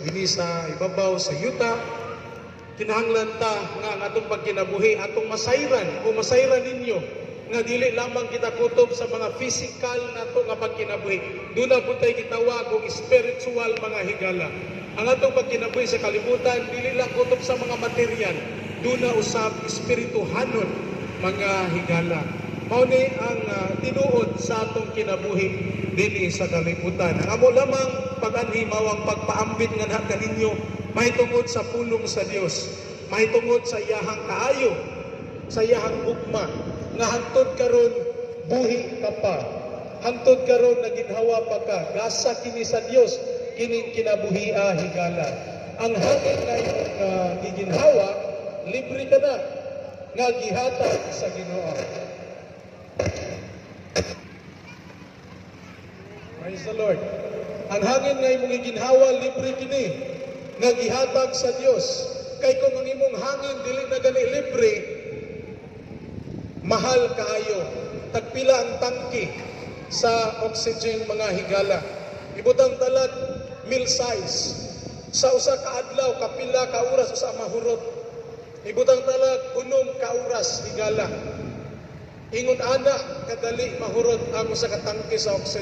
dinhi sa ibabaw sa yuta, kinahanglan ta nga ang atong pagkinabuhi atong masayran o masayran ninyo nga dili lamang kita kutob sa mga physical nato nga pagkinabuhi. Duna pud tay gitawag og spiritual, mga higala. Ang atong pagkinabuhi sa kalibutan, dili lang kutob sa mga material, duna usab espirituhanon, mga higala. Mao ni ang tinuod sa atong kinabuhi dinhi sa kalibutan. Ang amo lamang pag-anhi mao ang pagpaambit nga kaninyo mahitungod sa pulong sa Dios, mahitungod sa iyahang kaayo, sa iyahang gugma nga hangtod karon buhi ka pa. Hangtod karon naginhawa pa ka, gasa kini sa Dios kining kinabuhia, higala. Ang hangin nga imong giginhawa, libre ka na nga gihatag sa Ginoo. Praise the Lord. Ang hangin nga imong giginhawa, libre kini nga gihatag sa Dios. Kay kung ang imong hangin dili na gani libre, mahal kaayo. Tagpila ang tangki sa oxygen, mga higala? Ibutang talag meal size. Sa usa ka adlaw, kapila ka oras usa mahurot? Ibutang talag 6 ka oras, higala. Ingon ana kadali mahurot ang usa ka tangke sa oxygen.